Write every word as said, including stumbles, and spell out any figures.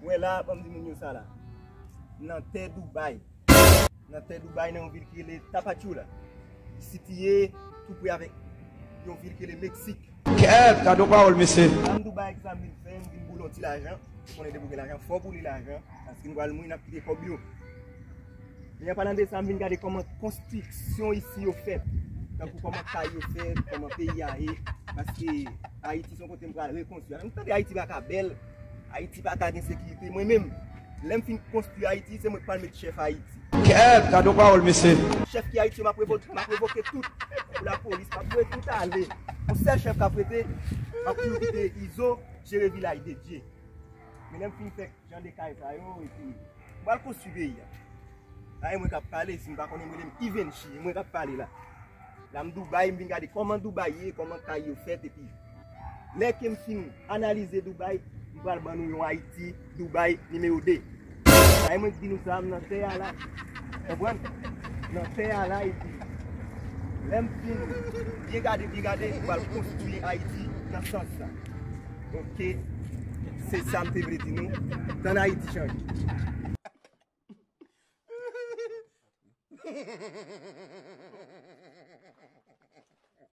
Wè la, ban m di moun yo sa la. Nan tè Dubai. Nan tè Dubai, nan yon vil ki rele Tapachula. Li sitiye tou pre avèk yon vil ki rele Meksik. Kèt, gade yon pawòl, mesye. Sa m Dubai, sa m vin fè, m vin boule yon ti lajan. Ou konnen depi w gen lajan, fò w boule lajan. Paske nou pral mouri, n ap kite kòb yo. Men an palan de sa, m vin gade kòman konstriksyon isi yo fèt. Tankou kòman kay yo fèt, kòman peyi a ye. Paske Ayiti se yon kote m pral rekonstwi. Nou tande Ayiti pa ka bèl, Ayiti pa ka gen sekirite. Mwen menm, lè m fin konstwi Ayiti, se mwen k pral met chèf Ayiti. Kèt, gade yon pawòl, mesye. Chèf ki Ayiti, m ap revo-, m ap revoke tout. Pou lapolis, m ap voye tout ale. Yon sèl chèf k ap rete, m ap toujou kite Izo jere vilaj de Dye. Men lè m fin fè jan de kay sa yo, epi m pral konstwi peyi a. Sa e mwen k ap pale, si m pa konnen, m rele m Ivenchi, e mwen k ap pale la. La m Dubai, m vin gade kòman Dubai ye, kòman kay yo fèt, epi lè ke m fin analize Dubai, m pral ban nou yon Ayiti, Dubai nimewo de. Sa e mwen k di nou sa, m nan tè a la. Konprann? Nan tè a la, epi lè m fin byen gade, byen gade, m pral konstwi Ayiti nan sans sa. Ok, se sa m te vle di nou. Tann Ayiti chanje.